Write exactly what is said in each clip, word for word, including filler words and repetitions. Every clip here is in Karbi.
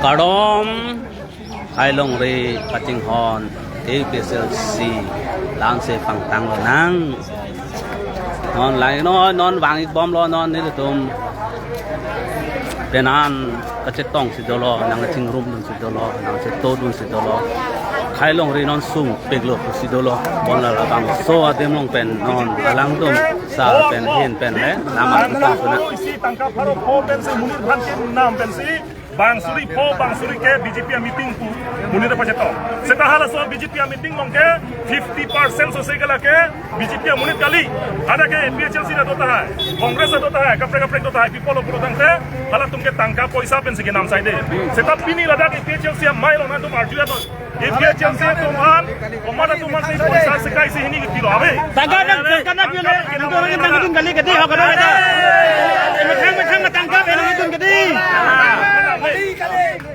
Kardom, Khailongri kachinghon A P H L C la-ansi pangtang lonang. Non lang, non, non vang-ik bomlo non nelitum. Penan kachetongsi dolo, nangchingrum dunsi dolo, nangchetodunsi dolo. Khailongri non sungpiklo pusi dolo. Bonta labangso adim along pen non alangtum sar pen ahin pen le namar kutang suna. Isi tangka pharo pho pensi monit aphan kenam pensi bang suri pho, bang suri ke B J P a-meeting pu monit aphan chetong. Seta halaso B J P a-meeting along ke fifty percent sose ke lake B J P amonit kali. Hadak ke A P H L C ta do tahai, Congress ta do tahai, kaprek kaprek do tahai, people pulo tangte halatum ke tangka poisa pensi kenam saide. Seta pini ladak A P H L C amei along nangtum arju aton. A P H L C atum aphan, komat atum aphan si poisa sekai si hini kepilo, ave. Tangka nang, tangka nang pilo, nang orang nang dun kali kedi, ha, kada, kada. Methang, methang tangka, nang dun kedi.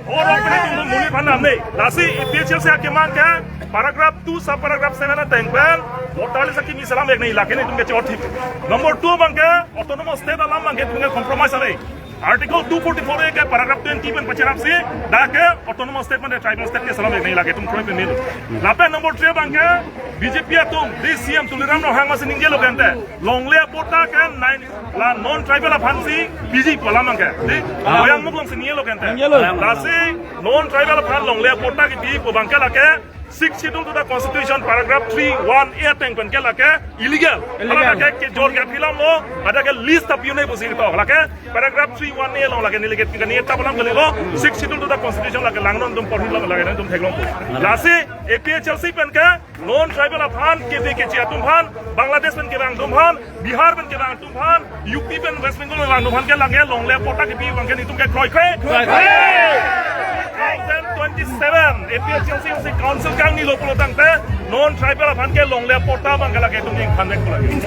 Orang pini tum monit aphan namne. Lasi A P H L C akemang ke paragraph two sub paragraph seven ateng pen voter list akimi selam-ik nangji, lake nelitum kechot thip. Number two abang ke autonomous state alam abang ke itum ke compromise ave. Article two forty-four A ke paragraph twenty pen pacherapsi dak ke autonomous state mane tribal state ke selam-ik nangji, lake itum kroi pen mil. Lapen number three abang ke B J P atum, di C M Tuliram Ronghang amatsi ningjelo kente, longle apatta ke nine la non tribal aphansi piji pu alam abang ke. Di, ah, Oyang Muk alongsi ningjelo kente. Ningjelo. Lasi non tribal aphan longle apatta kipi pu abang ke lake Sixth Schedule to the Constitution paragraph three one A ateng pen ke lake illegal. Illegal. Hadak ke kejor ke aphi alamlo, hadak ke list ta pi-un-e pusi to. Lake paragraph three one A along lake neli ke tingkan ni ta alam kalilo, Sixth Schedule to the Constitution lake langnon atum porhilo, lake nangtum theklongpo. Lasi A P H L C pen ke non tribal aphan, kebe keche atum aphan, Bangladesh pen kevang atum aphan, Bihar pen kevang atum aphan, U P pen West Bengal pen vang atum aphan ke lake longle apatta kipi abang ke nelitum ke kroikre. Kroikre. Two thousand twenty-seven A P H L C council kangnilo pulo tangte non tribal aphan ke longle apatta abang ke lake itum ning phan vek pu lake. A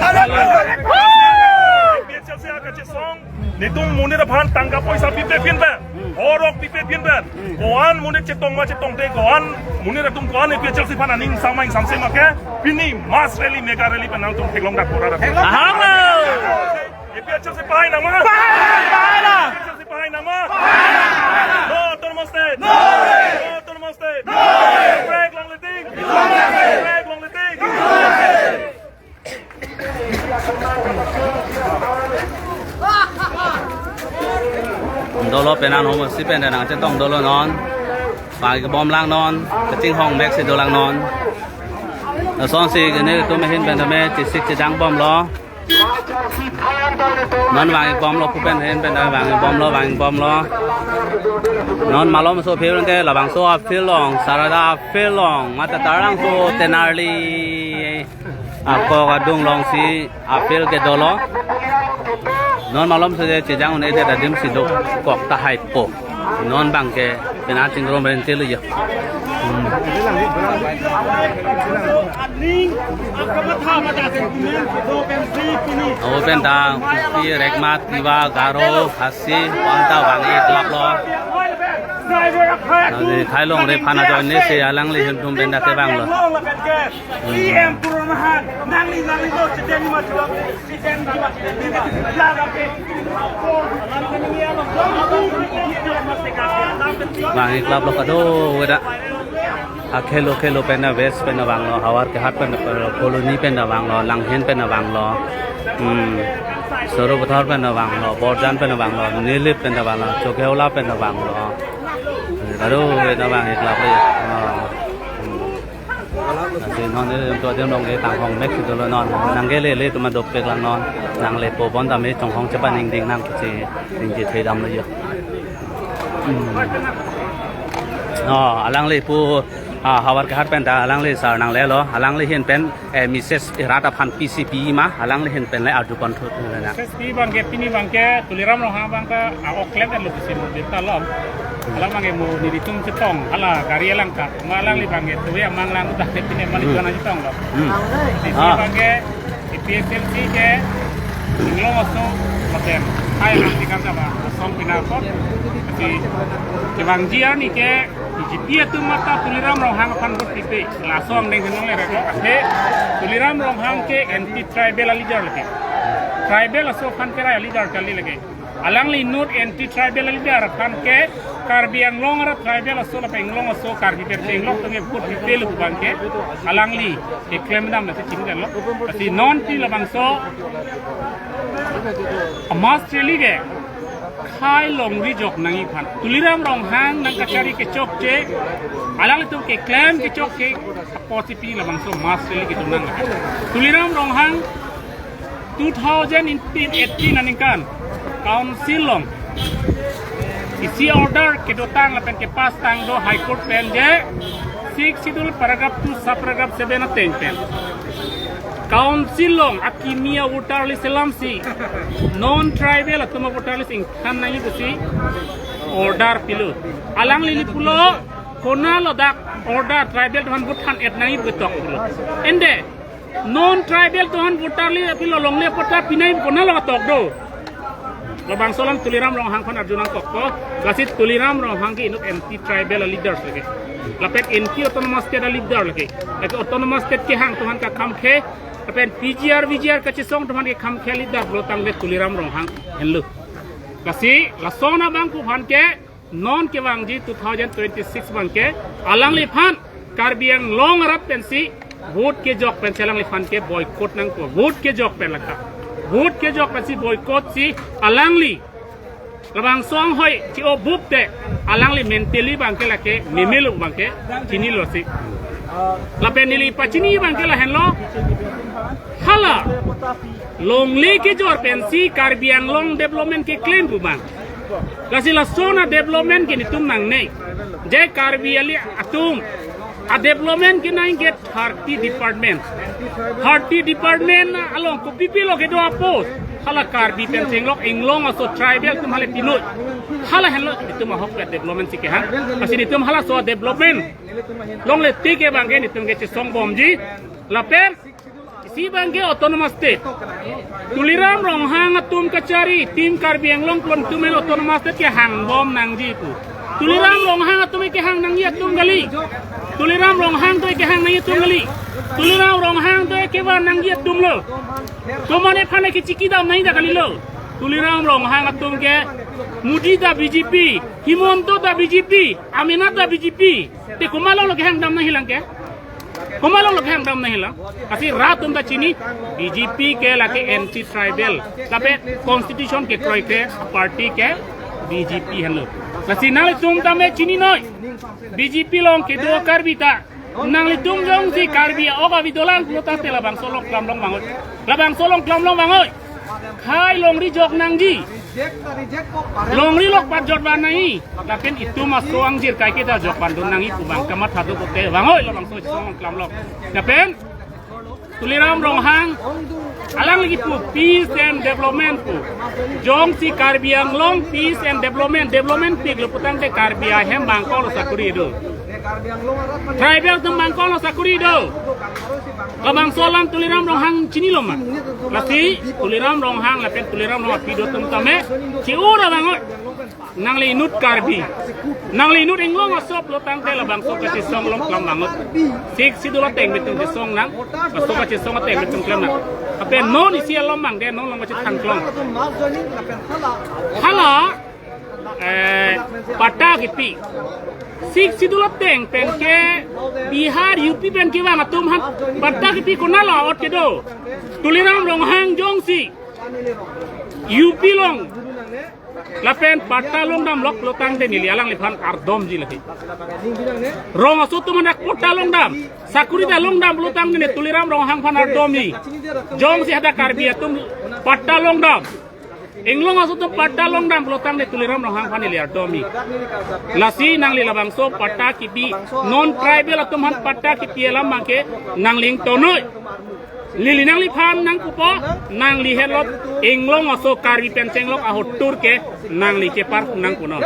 P H L C akachesong, nelitum monit aphan tangka poisa pipe pin pen, horok pipe pin pen, ko-an monit chetong ma chetongte, ko-an monit atum ko-an A P H L C aphan aning samai samse ma ke pini mass rally, mega rally pen nangtum theklong dak pura dak. Aha. A P H L C pahai nangma? Pahai, pahai na. A P H L C pahai nangma? Pahai na. No autonomous state. No. No autonomous state. No. Break long liting. Break long liting. Dolo penan homosi pen nangchetong dolo non. Vang-ik bomlang non, kachinghon mek si dolang non. Lasonsi nelitum ahin pen tame chesik chedang bomlo. Non vang-ik bomlo pu pen ahin pen vang-ik bomlo, vang-ik bomlo. Non malomso field ke labangso a-field along, Sarada a-field along, mate Taralangso Tenali akok adung alongsi a-field ke dolo. Non malomso je chejang un-edet adim si dokok tahai po. Non abang ke penan chingrum rente lo ya. Hmm. Aning, apa matha matha sentiment, do pensi pini. Avo pen ta Kuki, Rengma, Tiwa, Garo, Khasi, bonta vang-iklaplo. Nangli Khailongri aphan ajoine si alangli ahin atum pen dak kevanglo. C M Tuliram Ronghang, nangli, nangli lo, chedeng ma chulo, chedeng ma chulo, chedeng ma chulo. Vang-iklaplo kadokave ta. Akhelo khelo pen ta West pen ta vanglo, Howraghat pen ta vanglo, Phuloni pen ta vanglo, Langhin pen ta vanglo. Hmm. Sarupathar pen ta vanglo, Borjan pen ta vanglo, Nilip pen ta vanglo, Chokihola pen ta vanglo. Kadokave ta vang-iklaplo. Ah. Hmm. Lasi non nelitum adim along ke kanghon mek si dolo non. Nangkelele atum dopik lang non. Nanglepo bonta me chonghong chepaningding nang pusi ningje thedam lo ya. Hmm. Oh, alangli pu, ah, Howraghat pen ta alangli sar nanglelo. Alangli ahin pen, eh, Missus Irat aphan P C P ma, alangli ahin pen le arju pon thu na. P C P abang ke pini abang ke Tuliram Ronghang abang ke a-ok klem lo pusi mo deta lo. Hala abang ke mo nelitum chetong, hala gari alangkap. Ma alangli abang ke tuwe amang lang udah ke pini amang Hmm. itu anak chetong lo. Hmm. P C P Ah. abang ke, A P H L C ke, Inglong aso, maten, hai lang tikar kaba, song pinakot, si, kevangji arni ke, B J P atum mate Tuliram Ronghang aphan vote pipe, laso angdeng henong le rek, he, Tuliram Ronghang ke anti tribal a-leader lake. Tribal aso aphan kerai a-leader kali lake. Alangli inut anti tribal leader aphan ke Karbi Anglong arat tribal aso lapen Anglong aso Karbi pen Anglong atum ke vote pipelo abang ke alangli keklem dam na chini dalo. Lasi non ti labangso a mass rally ke khei longri jok nangji aphan. Tuliram Ronghang nangkachari kechokche, alanglitum keklem kechokche apotsi pini labangso mass rally kedo nang. Tuliram Ronghang two thousand eighteen aningkan Council along isi order kedotang lapen kepass tang do High Court pen je Sixth Schedule paragraph two subparagraph seven ateng pen Council along akimi a voter list alamsi non tribal atum a voter list ingthan nangji pusi order pilo. Alangli pulo konat lo dak order, tribal atum aphan vote than-et nangji pu ketok pulo. Ante non tribal atum aphan voter list apilo longle patta pinangji pu konat lo ketok do? Labangso alam Tuliram Ronghang aphan arju nangkokpo. Lasi Tuliram Ronghang ke inut anti tribal leaders lake, lapen anti autonomous state leader lake. Lake autonomous state kehang atum aphan kekhamkhe, lapen P G R, V G R kachesong atum aphan kekhamkhe leader pulo tangte Tuliram Ronghang henlo. Lasi lason abang pu aphan ke non kevangji two thousand twenty-six abang ke alangliphan Karbi Anglong arat pensi vote kejok pensi alangliphan ke boycott nangpo. Vote kejok pen laka, vote kejok pensi boycott si alangli labangso anghoi chi-o bup te alangli mentally abang ke lake memelo abang ke chinilo si. Lapen neli pachini abang ke lahenlo. Hala longle kejor pensi Karbi Anglong development keklem pu abang. Lasi lason a development ke netum nangne. Je Karbi ali atum a development kenangji ke thirty department. Thirty department along kopi pilo kedo a post? Hala Karbi pen Anglong, Anglong aso tribal atum hala pinoi. Hala henlo netum ahok ke development si kehang. Lasi netum halaso development longle tik ke abang ke netum kechesong bomji. Lapen isi abang ke autonomous state. Tuliram Ronghang atum kachari, Team Karbi Anglong plon atum en autonomous state kehang bom nangji pu. Tuliram Ronghang atum kehang nangji atum kali. Tuliram Ronghang atum kehang nangji atum kali. Tuliram Ronghang atum kevan nangji atum lo. Komatne aphan kechiki dam nangji ta kalilo. Tuliram Ronghang atum ke Modi ta B J P, Himanta ta B J P, Amina ta B J P. Te komat along lo kehang dam nangjilang ke? Komat along lo kehang dam nangjilang? Lasi rat atum ta chini, B J P ke lake anti tribal, lapen constitution kekroikre party ke B J P henlo. Lasi nanglitum tame chininoi, B J P along kedo Karbi ta. Nanglitum jongsi Karbi a-ok avi dolang pulo tangte labangso along klamlong vangoi. Labangso along klamlong vangoi. Khei longri jok nangji. Longri lok pat jot van nangji. Lapen itum aso angjir kaiketa jok van dun nangji pu abang kamatha do pute vangoi labangso chesong klamlong. Lapen Tuliram Ronghang alangli kipu peace and development pu. Jongsi Karbi Anglong peace and development, development pik lo putangte Karbi ahem bangkok lo sakori do. Tribal atum bangkok lo sakori do. Labangso alam Tuliram Ronghang chinilo ma? Lasi Tuliram Ronghang lapen Tuliram Ronghang apidot atum tame chi-o ra vangoi. Nangli inut Karbi, nangli inut Anglong aso pulo tangte labangso kachesong along klam vangoi. Sixth Schedule ateng pen itum chesong nang, laso kachesong ateng pen itum klem nang. Lapen non isi alom abang ke non along kachethang klong. Hala, eh, patta kipi. Sixth Schedule ateng pen ke Bihar, U P pen kevang atum aphan patta kipi konat lo a'ot kedo? Tuliram Ronghang jongsi U P along lapen patta longdam lok pulo tangte neli alangliphan ardomji lake. Rong aso atum aphan patta longdam, sakori ta longdam pulo tangte ne Tuliram Ronghang aphan ardomji. Jongsi hadak Karbi atum patta longdam, Anglong aso atum patta longdam pulo tangte Tuliram Ronghang aphan neli ardomji. Lasi nangli labangso patta kipi, non tribal atum aphan patta kipi alam abang ke nangli ingtongnoi. Neli nangliphan nangpupo, nangli henlo Anglong aso Karbi pen Anglong ahotur ke nangli chepar nangpunon.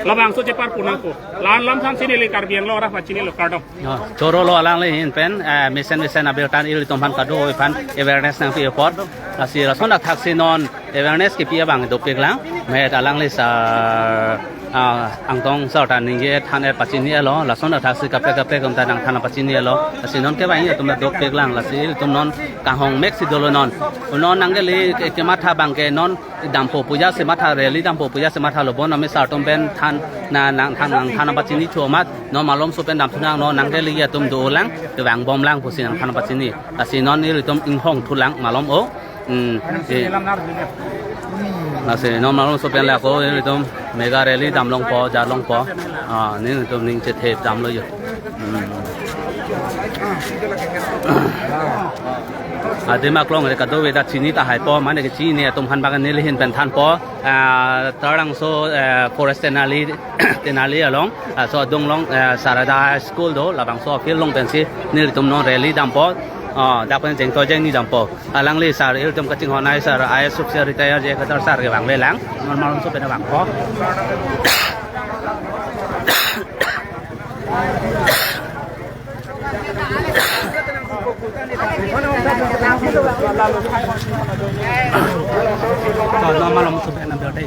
Labangso chepar pu nangpo. La-an alam thansi neli Karbi Anglong arat aphan chinilo, kardom. Oh, choro lo alangli ahin pen, eh, mesen mesen abirta ilitum aphan kado aphan awareness nangpi apot. Lasi lason athaksi non awareness kipi abang dopiklang. Met alangli sar Ah, Angtong sir ta ningje than-et pachini-etlo, lason athaksi kaprek kaprek atum ta nangthan pachini-etlo. Lasi non kevang atum ta dopik lang, lasi ilitum non kanghon mek si dolo non. Non nangkele ke, kematha abang ke non dampo puja si matha, rally dampo puja si mathalo, bon ami sir atum pen than, na nangthan nangthan pachini thu amat, non malomso pen damthu nang, non nangkele atum dolang, kevangbom lang pusi nangthan pachini. Lasi non ilitum inghong thu lang malom o. Hmm, eh. Lasi non malomso pen lako ilitum mega rally damlongpo, jarlongpo. Ah, nelitum ning chethep damlo jo. Hmm. Adim aklong re kadokave ta chini tahaipo, mane kechini atum aphan bang neli ahin pen thanpo. Ah, Taralangso, eh, Forest Tenali, Tenali along, ah, so adung along, eh, Sarada High School do, labangso field along pensi nelitum non rally dampo. Ah, dak pen jengtoi jengni dampo. Alangli sir, ilitum kachinghon-ai sir, I A S officer retired je kadar sir kevang avelang. Non malomso pen vangpo. Ah, non malomso pen nang dei.